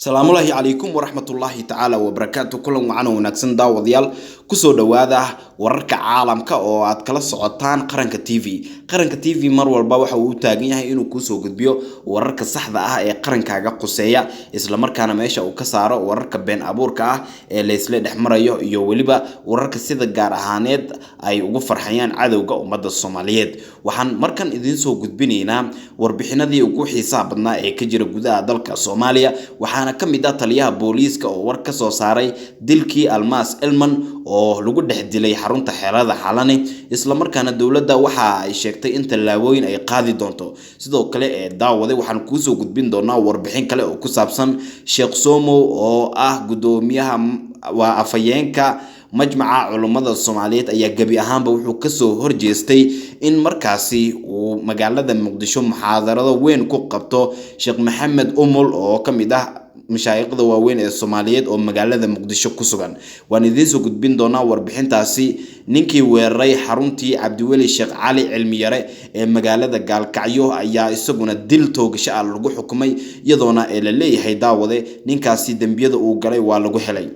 Salaamullaahi calaykum waraxmatullaahi tacaala wabarakaatu. Kulan wacan oo wanaagsan, daawadayaal, kusoo dhowaada wararka caalamka oo aad kala socotaan Qaranka TV. Qaranka TV mar walba waxa uu u taagan yahay inuu kuusoo gudbiyo wararka saxda ah ee qarankaaga quseeya, islamarkaana meesha uu ka saaro wararka been abuurka ah ee laysla dhex marayo iyo weliba wararka sida gaar ahaaneed ay ugu farxayaan cadowga ummadda Soomaaliyeed. Waxaan markan idiin soo gudbinaynaa warbixinadii ugu xiisaha badnaa ee ka jira gudaha dalka Soomaaliya, waxaana ka mid ah taliyaha booliiska oo war ka soo saaray dilkii Almaas Elman oo lagu dhex dilay xarunta xeelada Xalane, islamarkaana dowladda waxa ay sheegtay in tallaabooyin ay qaadi doonto. Sidoo kale ee daawade, waxaan kuusoo gudbin doonaa warbixin kale oo ku saabsan Sheekh Somow oo ah guddoomiyaha, waa afhayeenka Majmaca Culummada Soomaaliyeed, ayaa gebi ahaanba wuxuu kasoo horjeestay in markaasi uu magaalada Muqdisho muxaadarado weyn ku qabto Sheekh Maxamed Umul oo ka mid ah mashaayiqda waaweyn ee Soomaaliyeed oo magaalada Muqdisho ku sugan. Waan idiin soo gudbin doonaa warbixintaasi. Ninkii weeraray xaruntii Cabdiweli Sheekh Cali Cilmiyare ee magaalada Gaalkacyo ayaa isaguna dil toogasho ah lagu xukumay, iyadoona ee la leeyahay, daawade, ninkaasi dembiyada uu galay waa lagu helay.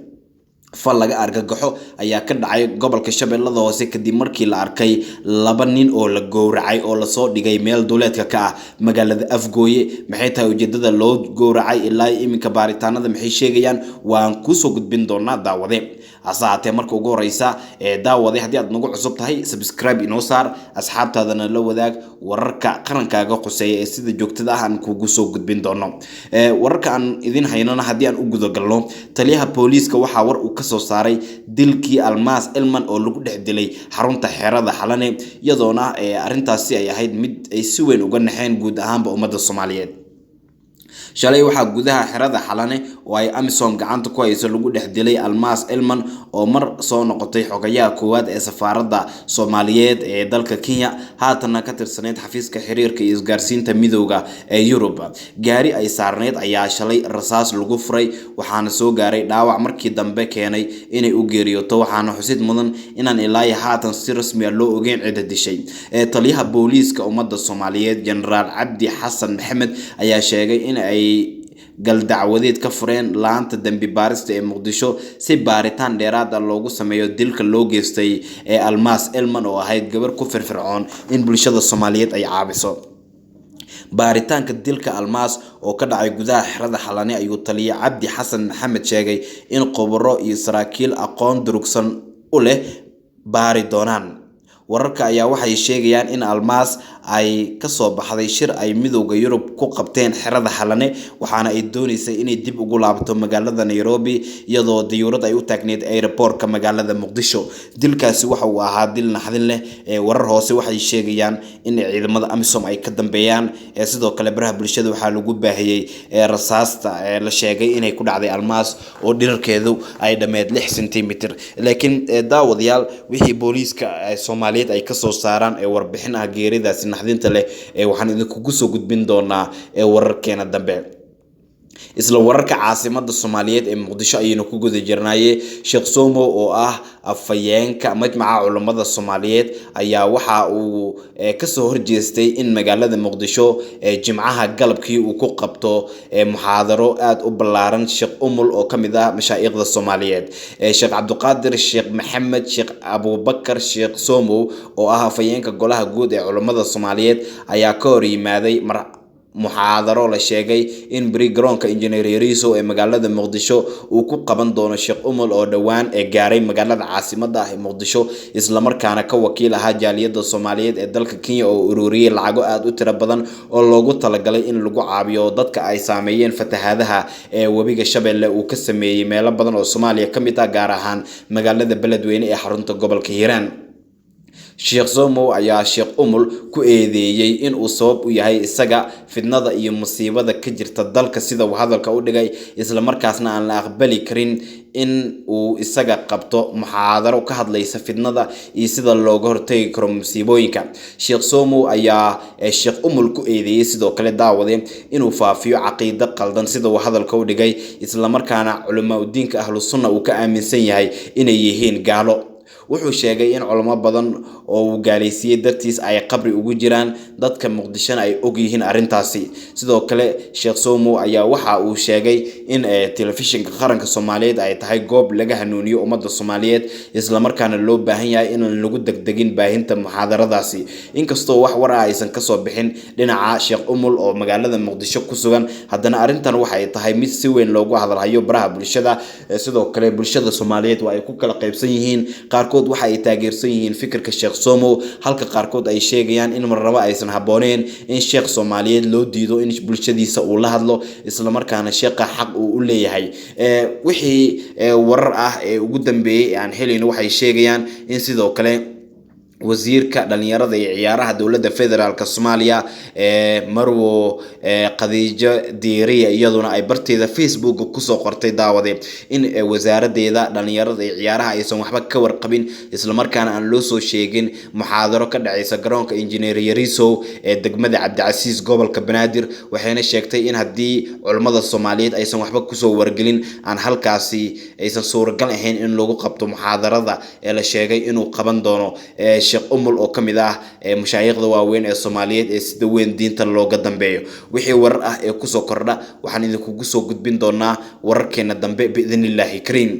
Fal laga argagaxo ayaa ka dhacay gobolka Shabeellada Hoose kadib markii la arkay laba nin oo la gowracay oo lasoo dhigay meel duleedka ka ah magaalada Afgooye. Maxay tahay ujeedada loo gowracay? Ilaa iminka baaritaanada maxay sheegayaan? Waan kuusoo gudbin doonaa, daawade. Hase haatee, marka ugu horeysa ee daawade, haddii aad nagu cusub tahay, subscribe inoo saar, asxaabtaadana la wadaag wararka qarankaaga quseeya ee sida joogtada ah aan kugu soo gudbin doono. Wararka aan idin haynona haddii aan u gudagalno, taliyaha booliiska waxaa war uu kasoo saaray dilkii Almaas Elman oo lagu dhex dilay xarunta xeerada Xalane, iyadoona arrintaasi ay ahayd mid ay si weyn uga naxeen guud ahaanba ummadda Soomaaliyeed. Shalay waxaa gudaha xerada Xalane oo ay AMISOM gacanta ku hayso lagu dhex dilay Almaas Elman oo mar soo noqotay xogayaha koowaad ee safaaradda Soomaaliyeed ee dalka Kenya, haatanna ka tirsaneyd xafiiska xiriirka iyo isgaarsiinta Midowda ee Yurub. Gaari ay saarneyd ayaa shalay rasaas lagu furay, waxaana soo gaaray dhaawac markii dambe keenay inay u geeriyooto. Waxaana xusid mudan inaan ilaa iyo haatan si rasmi ah loo ogeyn cidda dishay. Taliyaha booliiska ummadda Soomaaliyeed, Jenaraal Cabdi Xasan Maxamed, ayaa sheegay in ay galdacwadeed ka fureen laanta dembi baarista ee Muqdisho si baaritaan dheeraad ah loogu sameeyo dilka loo geystay ee Almaas Elman oo ahayd gabar ku firfircoon in bulshada Soomaaliyeed ay caabiso. Baaritaanka dilka Almaas oo ka dhacay gudaha xerada Xalane ayuu taliye Cabdi Xasan Maxamed sheegay in khubaro iyo saraakiil aqoon durugsan u leh baari doonaan. Wararka ayaa waxay sheegayaan in Almaas ay kasoo baxday shir ay Midowda Yurub ku qabteen xerada Xalane, waxaana ay dooneysay inay dib ugu laabato magaalada Nairobi, iyadoo diyuurad ay u taagneyd aeroboortka magaalada Muqdisho. Dilkaasi waxa uu ahaa dil naxdin leh. Warar hoose waxay sheegayaan in ciidamada AMISOM ay ka dambeeyaan. Sidoo kale baraha bulshada waxaa lagu baahiyey rasaasta la sheegay inay ku dhacday Almaas oo dhirarkeedu ay dhammeed 6 centimeter. Laakiin daawadayaal, wixii booliiska Soomaaliyeed ay kasoo saaraan ee warbixin ah geeridaasi naxdinta leh ee waxaan idinkugu soo gudbin doonaa ee wararkeena dambe. Isla wararka caasimada Soomaaliyeed ee Muqdisho ayaynu ku guda jirnaaye, Sheekh Somow oo ah afhayeenka Majmaca Culummada Soomaaliyeed ayaa waxa uu kasoo horjeestay in magaalada Muqdisho Jimcaha galabkii uu ku qabto muxaadaro aada u ballaaran Sheekh Umul oo ka mid ah mashaa'ikhda Soomaaliyeed. Sheekh Cabdiqaadir Sheekh Maxamed Sheekh Abubakar Sheekh Somow oo ah afhayeenka golaha guud ee culummada Soomaaliyeed ayaa ka hor yimaaday mar muxaadaro la sheegay in beri garoonka Injineer Yariiso ee magaalada Muqdisho uu ku qaban doono Sheekh Umul oo dhowaan ee gaaray magaalada caasimadda ah ee Muqdisho, islamarkaana ka wakiil ahaa jaaliyadda Soomaaliyeed ee dalka Kenya oo ururiyey lacago aada u tiro badan oo loogu talagalay in lagu caawiyo dadka ay saameeyeen fatahaadaha ee webiga Shabeelle uu ka sameeyey meelo badan oo Soomaaliya ka mid ah, gaar ahaan magaalada Beledweyne ee xarunta gobolka Hiiraan. Sheekh Somow ayaa Sheekh Umul ku eedeeyey in uu sabab u yahay isaga fidnada iyo musiibada ka jirta dalka, sida uu hadalka u dhigay, islamarkaasna aan la aqbali karin in uu isaga qabto muxaadaro ka hadlaysa fidnada iyo sida looga hortagi karo musiibooyinka. Sheekh Somow ayaa Sheekh Umul ku eedeeyey sidoo kale, daawade, inuu faafiyo caqiido qaldan, sida uu hadalka u dhigay, islamarkaana culamaa udiinka Ahlu Sunna uu ka aaminsan yahay inay yihiin gaalo. Wuxuu sheegay in culamo badan oo uu gaalaysiiyey dartiis ay qabri ugu jiraan, dadka Muqdishona ay og yihiin arrintaasi. Sidoo kale Sheekh Somow ayaa waxa uu sheegay in telefishinka qaranka Soomaaliyeed ay tahay goob laga hanuuniyo ummadda Soomaaliyeed, islamarkaana loo baahan yahay inaan lagu degdegin baahinta muxaadaradaasi. Inkastoo wax war ah aysan kasoo bixin dhinaca Sheekh Umul oo magaalada Muqdisho ku sugan, haddana arrintan waxay tahay mid si weyn loogu hadalhayo baraha bulshada. Sidoo kale bulshada Soomaaliyeed waa ay ku kala qaybsan yihiin. Qaarkood waxa ay taageersan yihiin fikirka Sheekh Somow, halka qaarkood ay sheegayaan in marnaba aysan habbooneen in sheekh Soomaaliyeed loo diido in bulshadiisa uu la hadlo, islamarkaana sheekha xaq uu u leeyahay. Wixii warar ah ee ugu dambeeyey ee aan helayno waxay sheegayaan in sidoo kale wasiirka dhalinyarada iyo ciyaaraha dowladda federaalk Soomaaliya Marwo Khadiijo Diiriya iyaduna ay barteeda Facebook kusoo qortay, daawade, in wasaaraddeeda dhalinyarada iyo ciyaaraha aysan waxba ka warqabin, islamarkaana aan loo soo sheegin muxaadaro ka dhaceysa garoonka Injineer Yarisow ee degmada Cabdicasiis gobolka Banaadir. Waxayna sheegtay in haddii culammada Soomaaliyeed aysan waxba kusoo wargelin, aan halkaasi aysan suuragal ahayn in lagu qabto muxaadarada ee la sheegay inuu qaban doono Sheekh Umul oo ka mid ah mashaayikhda waaweyn ee Soomaaliyeed ee sida weyn diinta looga dambeeyo. Wixii warar ah ee kusoo kordha waxaan idinkugu soo gudbin doonaa wararkeena dambe biidnillaahi kariim.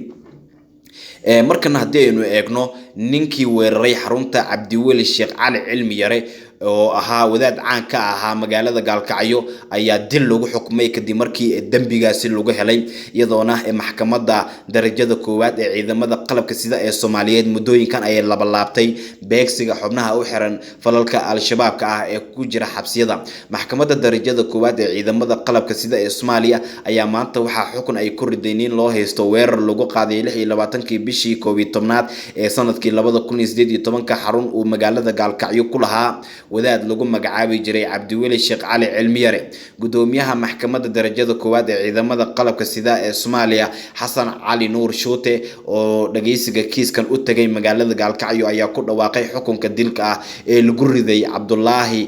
Markana haddii aynu eegno ninkii weeraray xarunta Cabdiweli Sheekh Cali Cilmi Yare oo ahaa wadaad caan ka ahaa magaalada Gaalkacyo ayaa dil lagu xukumay kadib markii dembigaasi lagu helay, iyadoona maxkamadda darajada koowaad ee ciidamada qalabka sida ee Soomaaliyeed muddooyinkan ayay labalaabtay beegsiga xubnaha u xiran falalka al-shabaabka ah ee ku jira xabsiyada. Maxkamadda darajada koowaad ee ciidamada qalabka sida ee Soomaaliya ayaa maanta waxaa xukun ay ku riday nin loo haysto weerar lagu qaaday 26-kii bishii 11aad ee sanadkii 2018 xarun uu magaalada Gaalkacyo ku lahaa wadaad lagu magacaabi jiray Cabdiweli Sheekh Cali Cilmiyare. Gudoomiyaha maxkamadda darajada koowaad ee ciidamada qalabka sida ee Soomaaliya Xasan Cali Nuur Shuute oo dhageysiga kiiskan u tagay magaalada Gaalkacyo ayaa ku dhawaaqay xukunka dilka ah ee lagu riday Cabdulaahi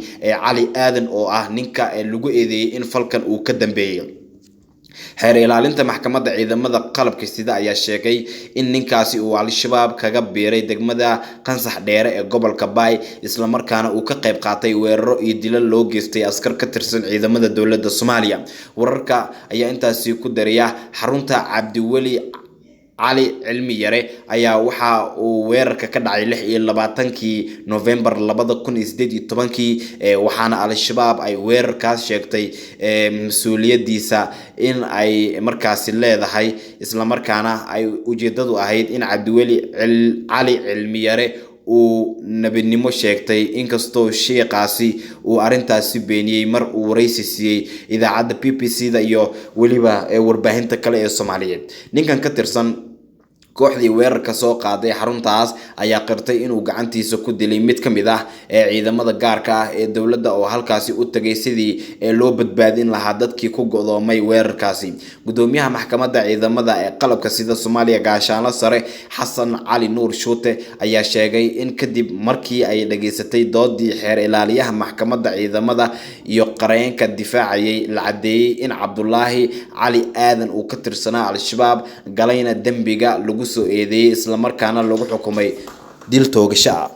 Cali Aadan oo ah ninka lagu eedeeyey in falkan uu ka dambeeyey. Xeer ilaalinta maxkamadda ciidamada qalabka sida ayaa sheegay in ninkaasi uu al-shabaab kaga biiray degmada Qansax Dheere ee gobolka Baay, islamarkaana uu ka qayb qaatay weeraro iyo dilal loo geystay askar ka tirsan ciidamada dowladda Soomaaliya. Wararka ayaa intaasi ku daraya xarunta Cabdiweli Cali Cilmi Yare ayaa waxa uu weerarka ka dhacay 26-kii November 2018-kii, waxaana al-shabaab ay weerarkaas sheegtay mas-uuliyadiisa in ay markaasi leedahay, islamarkaana ay ujeedadu ahayd in Cabdiweli Cali Cilmi Yare uu nabadnimo sheegtay, inkastoo sheekhaasi uu arrintaasi beeniyey mar uu waraysi siiyey idaacadda BBC da iyo weliba warbaahinta kale ee Soomaaliyeed. Ninkan ka tirsan kooxdii weerarka soo qaaday xaruntaas ayaa qirtay inuu gacantiisa ku dilay mid ka mid ah ee ciidamada gaarka ah ee dowladda oo halkaasi u tagay sidii loo badbaadin lahaa dadkii ku go'doomay weerarkaasi. Gudoomiyaha maxkamadda ciidamada ee qalabka sida Soomaaliya Gaashaanle Sare Xasan Cali Nuur Shuute ayaa sheegay in kadib markii ay dhageysatay doodii xeer ilaaliyaha maxkamadda ciidamada iyo qareenka difaacayay, la caddeeyey in Cabdulaahi Cali Aadan uu ka tirsanaa al-shabaab, galayna dembiga lagu soo eedeeyey, islamarkaana lagu xukumay dil toogasho ah.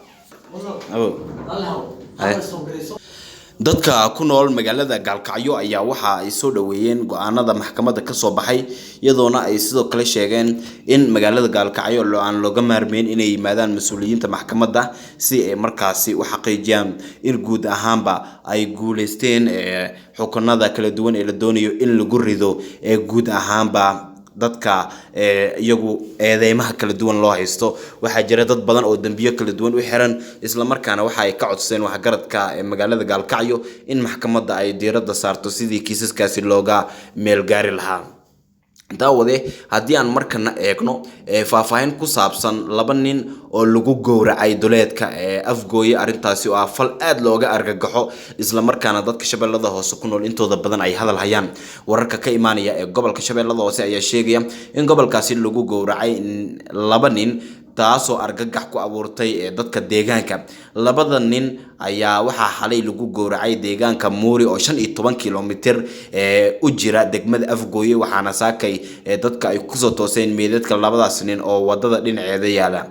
Dadka ku nool magaalada Gaalkacyo ayaa waxa ay soo dhaweeyeen go-aanada maxkamadda kasoo baxay, iyadoona ay sidoo kale sheegeen in magaalada Gaalkacyo aan looga maarmeyn inay yimaadaan mas-uuliyiinta maxkamadda si ay markaasi u xaqiijiyaan in guud ahaanba ay guuleysteen xukunada kala duwan ee la doonayo in lagu rido ee guud ahaanba dadka iyagu eedeymaha kala duwan loo haysto. Waxaa jira dad badan oo dembiyo kala duwan u xiran, islamarkaana waxa ay ka codsadeen waxgaradka ee magaalada Gaalkacyo in maxkamadda ay diiradda saarto sidii kiisaskaasi looga meel gaari lahaa. Daawade, haddii aan markana eegno faahfaahin ku saabsan laba nin oo lagu gowracay duleedka ee Afgooye, arrintaasi oo ah fal aad looga argagaxo, islamarkaana dadka Shabeellada Hoose ku nool intooda badan ay hadal hayaan. Wararka ka imaanaya ee gobolka Shabeellada Hoose ayaa sheegaya in gobolkaasi lagu gowracay laba nin taasoo argagax ku abuurtay dadka deegaanka. Labada nin ayaa waxaa xalay lagu gowracay deegaanka Muuri oo 15 kilomitir u jira degmada Afgooye, waxaana saakay dadka ay kusoo tooseen meydadka labadaas nin oo wadada dhinaceeda yaala.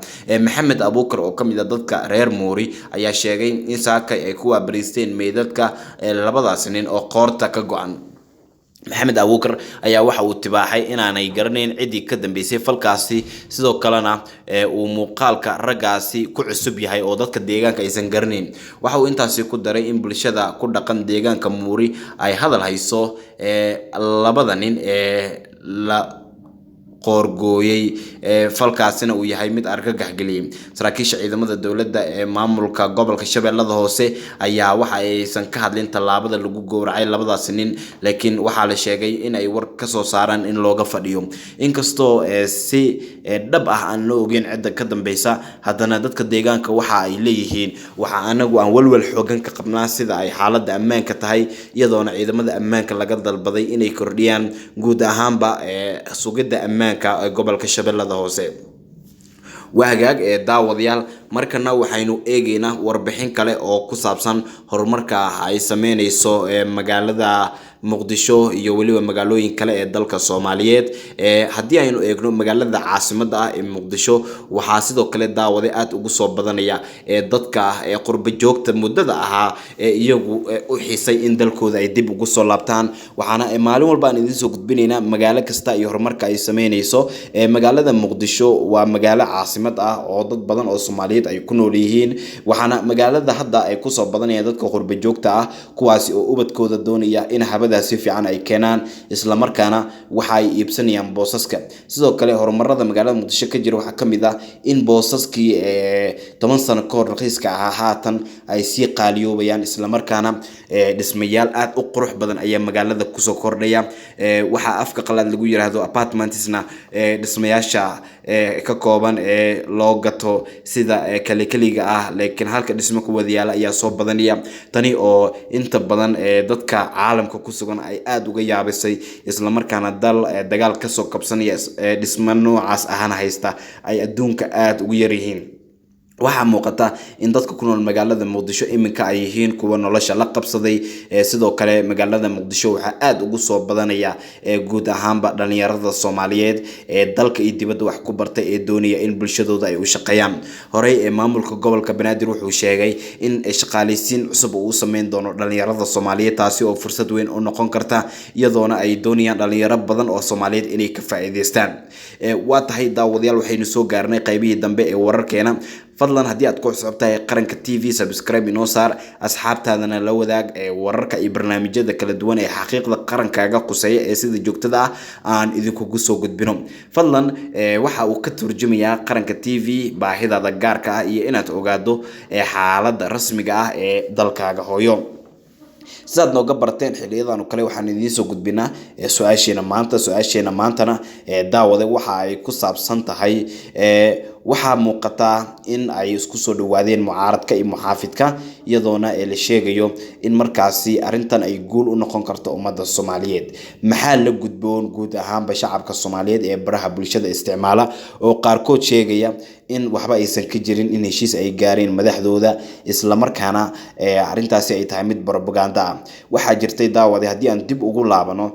Maxamed Abuukar oo kamid ah dadka reer Muuri ayaa sheegay in saakay ay ku waabariisteen meydadka labadaas nin oo qoorta ka go-an. Maxamed Abuukar ayaa waxa uu tibaaxay inaanay garanayn ciddii ka dambeysay falkaasi, sidoo kalena uu muuqaalka raggaasi ku cusub yahay oo dadka deegaanka aysan garanayn. Waxa uu intaasi ku daray in bulshada ku dhaqan deegaanka Muuri ay hadal hayso labada nin ee la qoorgooyey, falkaasina uu yahay mid argagax geliyey. Saraakiisha ciidamada dowladda ee maamulka gobolka Shabeellada Hoose ayaa waxa aysan ka hadlin tallaabada lagu gowracay labadaasi nin, laakiin waxaa la sheegay in ay war ka soo saaraan in looga fadhiyo. Inkastoo si dhab ah aan loo ogeyn cidda ka dambeysa, haddana dadka deegaanka waxa ay leeyihiin waxa anagu aan walwal xoogan ka qabnaa sida ay xaaladda ammaanka tahay, iyadoona ciidamada ammaanka laga dalbaday inay kordhiyaan guud ahaanba sugidda ammaanka gobolka Shabeellada Hoose. Waa hagaag ee daawadayaal, markana waxaynu eegeynaa warbixin kale oo ku saabsan horumarka ay sameyneyso magaalada Muqdisho iyo weliba magaalooyin kale ee dalka Soomaaliyeed. Haddii aynu eegno magaalada caasimadda ah ee Muqdisho, waxaa sidoo kale daawaday aada ugu soo badanaya dadka qurba joogta muddada ahaa ee iyagu u xiisay in dalkooda ay dib ugu soo laabtaan. Waxaana maalin walba aan idiin soo gudbinaynaa magaalo kasta iyo horumarka ay sameyneyso. Magaalada Muqdisho waa magaalo caasimad ah oo dad badan oo Soomaaliyeed ay ku nool yihiin, waxaana magaalada hadda ay kusoo badanayaan dadka qurba joogta ah, kuwaasi oo ubadkooda doonaya in habada si fiican ay keenaan, islamarkaana waxa ay iibsanayaan boosaska. Sidoo kale horumarada magaalada Muqdisho ka jira waxaa kamid ah in boosaskii 10 sano ka hor raqiiska ahaa haatan ay sii qaaliyoobayaan, islamarkaana dhismayaal aada u qurux badan ayaa magaalada kusoo kordhaya. Waxaa afka qalaad lagu yiraahdo apartmentsna dhismayaasha ka kooban ee loo gato sida kalikeliga ah, laakiin halka dhismo ku wadayaala ayaa soo badanaya. Tani oo inta badan dadka caalamka ku sugan ay aada uga yaabisay, islamarkaana dal dagaal kasoo kabsanaya dhismo noocaas ahana haysta ay adduunka aada ugu yaryihiin. Waxaa muuqata in dadka ku nool magaalada Muqdisho iminka ay yihiin kuwa nolosha la qabsaday. Sidoo kale magaalada Muqdisho waxaa aada ugu soo badanaya guud ahaanba dhalinyarada Soomaaliyeed ee dalka iyo dibadda wax ku bartay ee doonaya in bulshadooda ay u shaqeeyaan. Horey ee maamulka gobolka Banaadir wuxuu sheegay in shaqaaleysiin cusub uu u sameyn doono dhalinyarada Soomaaliyeed, taasi oo fursad weyn u noqon karta, iyadoona ay doonayaan dhalinyaro badan oo Soomaaliyeed inay ka faa'iideystaan. Waa tahay daawadayaal, waxaynu soo gaarnay qaybihii dambe ee wararkeena. Fadlan haddii aad ku cusub tahay Qaranka TV, subscribe inoo saar, asxaabtaadana la wadaag ee wararka iyo barnaamijyada kala duwan ee xaqiiqda qarankaaga quseeya ee sida joogtada ah aan idinkugu soo gudbino. Fadlan waxa uu ka turjumayaa Qaranka TV baahidaada gaarka ah iyo inaad ogaado xaaladda rasmiga ah ee dalkaaga hooyo. Sidaad nooga barteen xiliyadan oo kale, waxaan idiin soo gudbinaa su-aasheena maanta. Su-aasheena maantana daawade waxa ay ku saabsan tahay: waxaa muuqataa in ay isku soo dhawaadeen mucaaradka iyo muxaafidka, iyadoona la sheegayo in markaasi arrintan ay guul u noqon karto ummadda Soomaaliyeed. Maxaa la gudboon guud ahaanba shacabka Soomaaliyeed ee baraha bulshada isticmaala oo qaarkood sheegaya in waxba aysan ka jirin in heshiis ay gaareen madaxdooda, islamarkaana arrintaasi ay tahay mid propaganda ah? Waxaa jirtay daawade, haddii aan dib ugu laabano,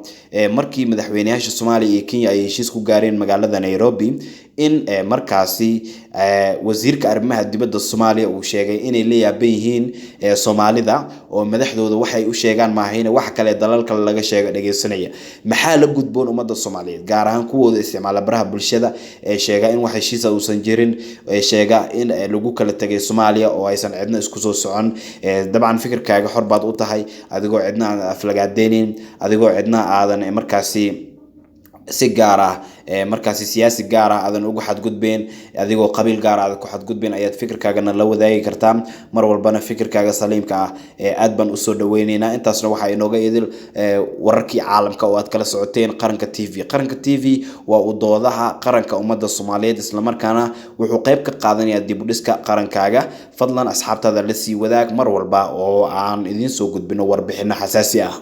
markii madaxweyneyaasha Soomaaliya iyo Kenya ay heshiis ku gaareen magaalada Nairobi, in markaasi wasiirka arrimaha dibadda Soomaaliya uu sheegay inay la yaaban yihiin Soomaalida oo madaxdooda waxay u sheegaan maahayne wax kale dalal kale laga sheego dhegeysanaya. Maxaa la gudboon ummadda Soomaaliyeed, gaar ahaan kuwooda isticmaala baraha bulshada ee sheega in wax heshiisa uusan jirin, ee sheega in lagu kala tegay Soomaaliya oo aysan cidna isku soo socon? Dabcan fikirkaaga xor baad u tahay, adigoo cidna aan aflagaadeynin, adigoo cidna aadan markaasi si gaar ah markaasi siyaasi gaar ah aadan ugu xadgudbeen, adigoo qabiil gaar ah aadan ku xadgudbeen, ayaad fikirkaagana la wadaagi kartaa. Mar walbana fikirkaaga saliimka ah aad baan usoo dhaweyneynaa. Intaasna waxaa inooga idil wararkii caalamka oo aad kala socoteen Qaranka TV. Qaranka TV waa u doodaha qaranka ummadda Soomaaliyeed, islamarkaana wuxuu qayb ka qaadanayaa dib u dhiska qarankaaga. Fadlan asxaabtaada la sii wadaag mar walba oo aan idiin soo gudbino warbixino xasaasi ah.